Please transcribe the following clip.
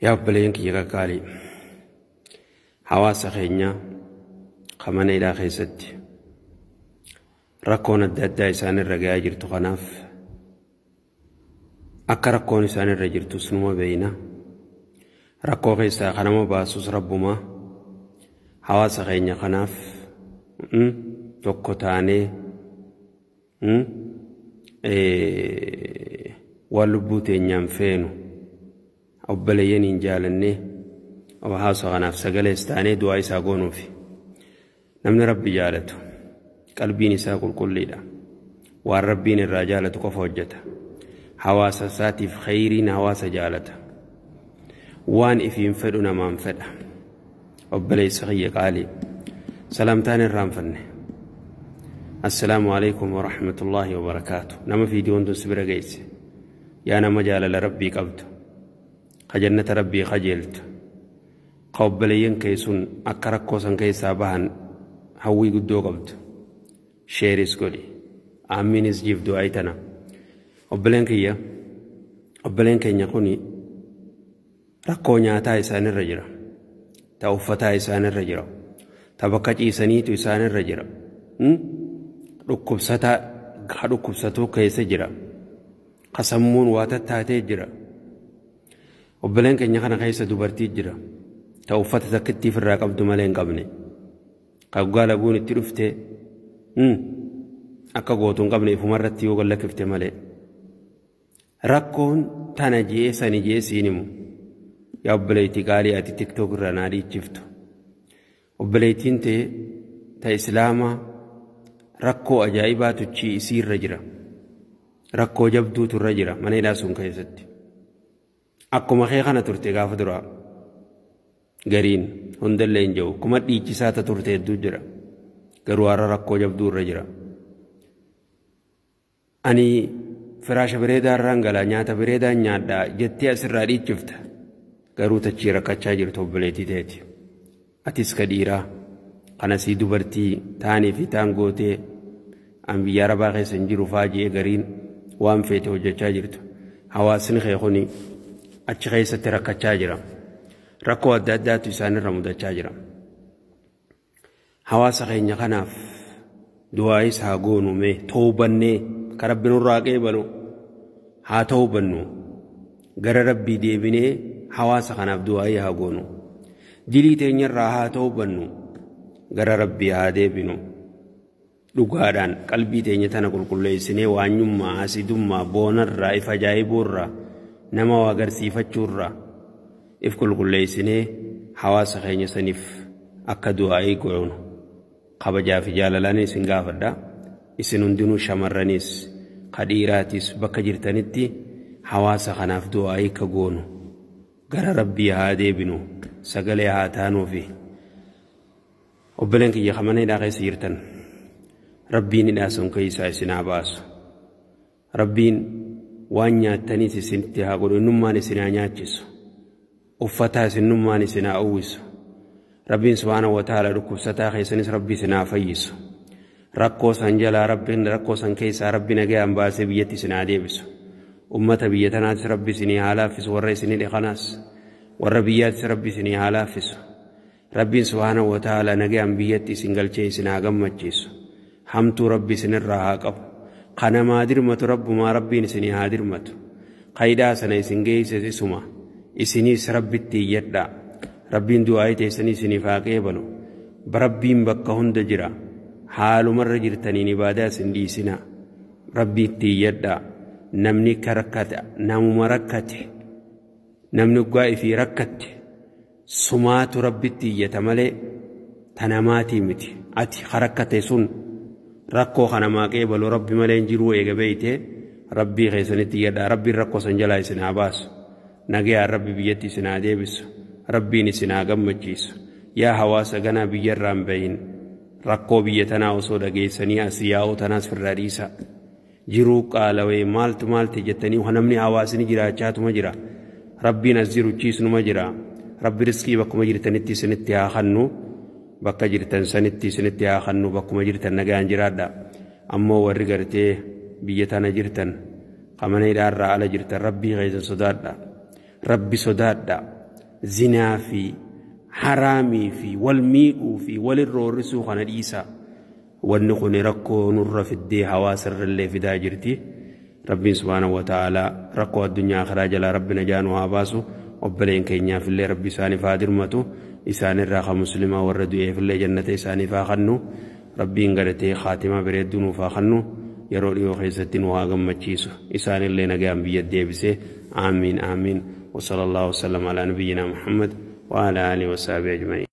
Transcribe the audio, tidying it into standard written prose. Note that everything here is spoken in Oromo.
Yaa obboleeyyan kiyya qaqqaalii, hawaasa keenya kan mana hidhaa keessatti rakkoon adda addaa isaanirra gahaa jirtu kanaaf akka rakkoon isaanirra jirtus numa beeyna. Rakkoo keessaa kan nama baasus rabbumaa. Hawaasa keenya kanaaf tokko taanee waan lubbuu teenyaan feenu obboleeyyaniin jaalannee hawaasa kanaaf sagalees taanee du'aa isaa goonuufi. Namni rabbi jaalatu qalbiin isaa qulqulliidha. Waan rabbiin irraa jaalatu qofa hojjeta. Hawaasa isaatiif khayriin hawaasa jaalata. Waan ifiin fedhu namaan fedha. Obboleessa kiyya qaalii, salaamtaan irraanfanne. Assalaamu alaikum wa rahmatullaahi wa barakaatu. Nama fiidiyoon tun si bira geesse, yaa nama jaalala rabbii qabdu, ka jannata rabbii kajeeltu, ka obboleeyyan kee sun akka rakkoo san keessaa bahan hawwii guddoo qabdu, sheeris godhi, aamiinis jiif du'aa tana. Obboleen kiyya, obboleen keenya kuni rakkoo nyaataa isaanirra jira, ta uffataa isaanirra jira, ta bakka ciisaniitu isaanirra jira, dhukkubsataa ka dhukkubsatuu keessa jira, ka sammuun waa tattaatee jira. Obboleen keenya kana keessa dubartii jira, ta uffata takkittiif irraa qabdu malee hin qabne, ka dhugaa laguun itti dhuftee akka gootu hin qabne ifumarratti yoo gallakkifte malee. Rakkoon tana ji'ee sani ji'ee siin himu. Yaa obboleettii qaalii, ati TikTok irraa naa dhiichiftu, obboleettiin ta'e ta islaamaa rakkoo ajaa'ibaatu chi isiirra jira. Rakkoo jabduutu irra jira mana hidhaa sun keessatti. Akkuma kee kana turte gaafa duraa gariin hundallee hin jiru. Kuma dhiichisaa ta turte hedduu jira. Garuu har'a rakkoo jabduu irra jira. Ani firaasha bareedaa irraan galaa, nyaata bareedaan nyaadhaa jettee asirraa dhiichifta. Garuu tachii rakkachaa jirtu obboleettii teeti. Atis ka dhiiraa kanasii dubartii taanii fi taan gootee an biyya arabaa keessa hin jiru faa ji'ee gariin waan feete hojjechaa jirtu. Hawaasni kee kuni achi keessatti rakkachaa jira. Rakkoo adda addaatu isaanirra mudachaa jira. Hawaasa keenya kanaaf du'aayis haa goonu, mee toobannee ka rabbi nurraa qeebalu haa toobannu, gara rabbii deebinee hawaasa kanaaf du'aayii haa goonu. Dilii teenyarraa haa toobannu, gara rabbii haa deebinu. Dhugaadhaan qalbii teenya tana qulqulleessinee waanyummaa, hasidummaa, boonarraa, if ajaa'ibuurraa, nama waa agarsiifachuurraa if qulqulleessinee hawaasa keenya saniif akka du'aayii goonu kabajaa fi jaalalaan isin gaafadha. Isin hundinuu shamarranis ka dhiiraatis bakka jirtanitti hawaasa kanaaf du'aayii ka goonu, gara rabbii haa deebinu, sagalee haa taanuufi. Obboleen kiyya ka mana hidhaa keessa jirtan, rabbiin hidhaa sun keessaa isin haa baasu. Rabbiin waan nyaattaniis isinitti haa godhu, innummaan isin haa nyaachisu. Uffataa isinnummaan isin haa uwwisu. Rabbiin subhaanahu wa ta'ala dhukkubsataa keessanis rabbi isin haa fayyisu. Rakkoo san jalaa rabbiin, rakkoo san keessaa rabbi nagayaan baasee biyyatti isin haa deebisu. Ummata biyya tanaatis rabbi isinii haa laaffisu, warra isin hidhe kanaas warra biyyaatis rabbi isinii haa laaffisu. Rabbiin subhaanahu wa ta'ala nagayaan biyyatti isin galchee isin haa gammachiisu. Hamtuu rabbi isinirraa haa qabu. Kanamaa dirmatu rabbumaa, rabbiin isinii haa dirmatu. Kaayidaa sana isin geesses isuma. Isiniis rabbitti iyyadhaa. Rabbiin du'aayii teessanii isiniif haa qeebalu. Rabbiin bakka hunda jira. Haalumarra jirtaniin ibaadaa isin dhiisinaa. Rabbiitti iyyadhaa. Namni ka rakkate namuma rakkate, namni dhugaa ifii rakkatte sumaatu rabbitti iyyata malee tanamaatii miti. Ati ka rakkate sun rakkoo kanamaa qeebalu rabbi malee hin jiruu eega beeyte rabbii keessanitti iyyadhaa. Rabbiin rakkoo san jalaa isin haa baasu. Nagayaan rabbi biyyatti isin haa deebisu. Rabbiin isin haa gammachiisu. Yaa hawaasa ganaa biyyarraa hin bahin, rakkoo biyya tanaa osoo dhageessanii as yaa'uu tanaas firraa dhiisaa. Jiruu qaalawee maaltu maalti jettanii namni hawaasni jiraachaatuma jira. Rabbiin as jiruchiisnuma jira. Rabbi riskii bakkuma jirtanitti isinitti haa kennu. Bakka jirtan sanitti isinitti haa kennu, bakkuma jirtan nagaan jiraadha. Ammoo warri gartee biyya tana jirtan, qamana hidhaarraa ala jirtan, rabbii keessan sodaadha. Rabbi sodaadha. Zinaa fi haraamii fi wal miidhuu fi walirra roorrisuu kana dhiisaa. Wanni kun rakkoo nurra fiddee hawaasa irrallee fidaa jirti. Rabbiin subhaanahu wa ta'aalaa rakkoo addunyaa akhiraa jalaa rabbi najaa nu haa baasu. Obboleen keenyaafillee rabbi isaaniif haa dirmatu. Isaanirraa kan muslimaa warra du'eefillee jannata isaaniif haa kennu. Rabbiin galatee khaatimaa bareedduu nuuf haa kennu. Yeroo dhiyoo keessatti nu haa gammachiisu. Isaanillee nagaan biyya deebisee. Aamiin aamiin. وصلى الله وسلم على نبينا محمد وعلى آله وصحبه أجمعين.